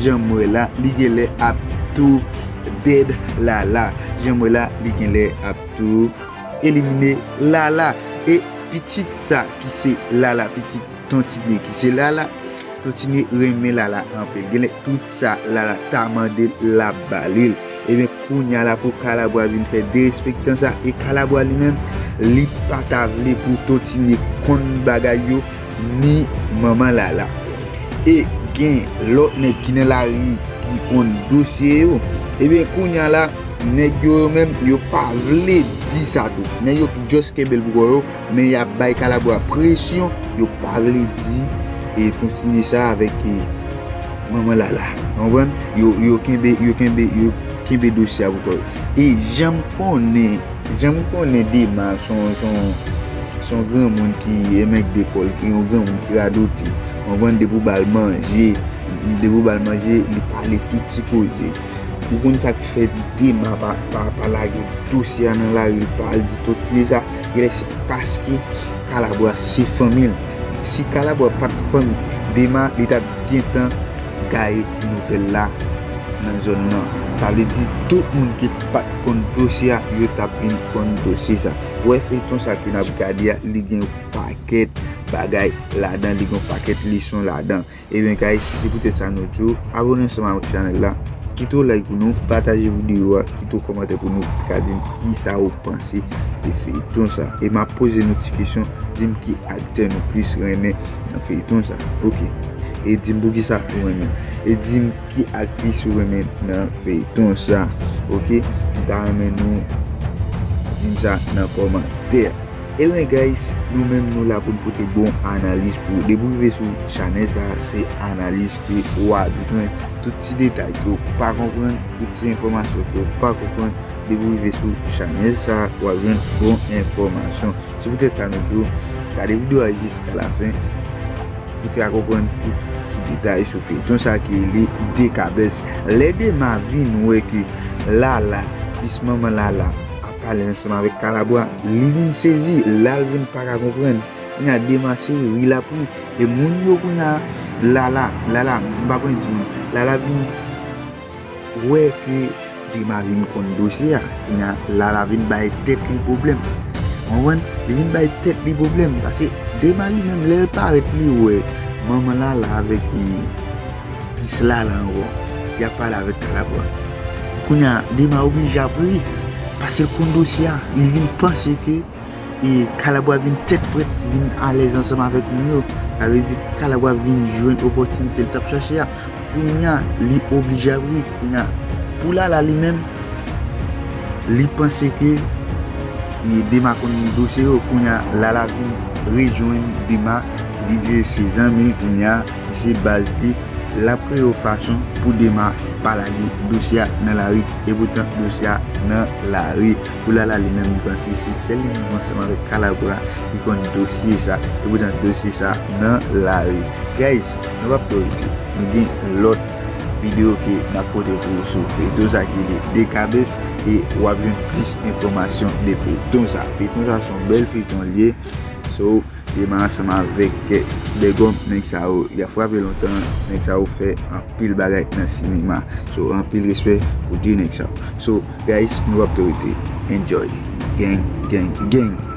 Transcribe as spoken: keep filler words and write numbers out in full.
Jan m wè la, li genlè ap tou dead Lala. Jan m wè la, li genlè ap tou elimine Lala. E pitit sa ki se Lala, pitit Ton Tine ki se Lala, Ton Tine renmen Lala anpil. Genlè tout sa Lala ta mande l, l ap ba li l. Ebyen, kounye a la pou Kalabwa vin fè derespektan sa, e Kalabwa li menm, li pa ta vle pou Ton Tine konn bagay yo, ni manman Lala. E gen lòt nèg ki nan lari ki konn dosye yo. Ebyen, kounye a la, nèg yo, yo menm, yo pa vle di sa tou. Nèg yo just kenbe l pou kò yo, men y ap bay Kalabwa presyon, yo pa vle di, e Ton Tine sa avèk, e, manman Lala. Konprann? Yo, yo kenbe, yo kenbe, yo kenbe dosye a pou kò yo. E jan m konnen, jan m konnen Dema se yon, se yon, se yon granmoun ki enmen dekòl, ki yon granmoun ki radote. Konprann? Depi w ba l manje, depi w ba l manje, li pale tout ti koze. Ou konn sa k fè Dema pa, pa, pa lage dosye a nan lari, li pa al di Ton Tine sa, genlè se paske Kalabwa se fanmi l. Si Kalabwa pa t fanmi Dema, li t ap gentan gaye nouvèl la nan zòn nan. Sa vle di tout moun ki pa t konn dosye a, yo t ap vin konn dosye sa. Ou wè feyton sa ke n ap gade a, li gen yon pakèt bagay ladan, li gen yon pakèt leson ladan. Ebyen, guys, se poutèt sa nou di w, abòne ansanm avèk chanèl la, kite w like pou nou, pataje videyo a, kite w kòmantè pou nou, ka di n kisa ou panse de feyton sa. E m ap poze nou ti kesyon, di m ki aktè nou plis renmen nan feyton sa. Oke. E di m poukisa ou renmen. E di m ki aktris ou renmen nan feyton sa. Oke. M ta renmen nou di m sa nan kòmantè. Ebyen, guys, nou menm nou la pou n pote bon analiz pou ou. Depi w rive sou chanèl sa, se analiz ke w ap jwenn. Tout ti detay ke w pa konprann, tout ti enfòmasyon ke w pa konprann, depi w rive sou chanèl sa, w ap jwenn bon enfòmasyon. Se poutèt sa nou di w, gade videyo a jiska lafen pou w te ka konprann tout ti detay sou feyton sa ki rele Dekabès. Lè Dema vin wè ke Lala, plis manman Lala, ap pale ansanm avèk Kalabwa, li vin sezi, la l vin pa ka konprann. Kounye a Dema se ri l ap ri. E moun yo kounye a, Lala, Lala, m pa konn di moun, Lala vin wè ke Dema vin konn dosye a. Kounye a, Lala vin bay tèt li pwoblèm. Konprann? Li vin bay tèt li pwoblèm. Paske Dema li menm, lè l parèt, li wè manman Lala avèk, e, plis Lala ankò, y ap pale avèk Kalabwa. Kounye a, Dema oblije ap ri. Paske l konn dosye a. Li vin panse ke, e, Kalabwa vin tèt frèt, vin alèz ansanm avèk moun yo. Sa vle di Kalabwa vin jwenn opòtinite l t ap chache a. Kounye a, li oblije ap ri. Kounye a, pou Lala li menm, li panse ke, e, Dema konn dosye yo. Kounye a, Lala vin rejwenn Dema, li di se zanmi l, kounye a, li se baz li, l ap kreye yon fason pou Dema pa lage dosye a nan lari, e poutan dosye a nan lari. Pou Lala li menm, li panse se sèl li menm ansanm avèk Kalabwa ki konn dosye sa, e poutan dosye sa nan lari. Guys, nou p ap twò rete. Nou gen lòt videyo ke n ap pote pou ou sou feyton sa ki rele Dekabès, e w ap jwenn plis enfòmasyon de feyton sa. Feyton sa se yon bèl feyton l ye. So, Dema ansanm avèk Bègòm, nèg sa yo, y ap frape lontan, nèg sa yo fè anpil bagay nan sinema. So, anpil respè pou de nèg sa yo. So, guys, nou p ap twò rete. Enjoy. Gang, gang, gang.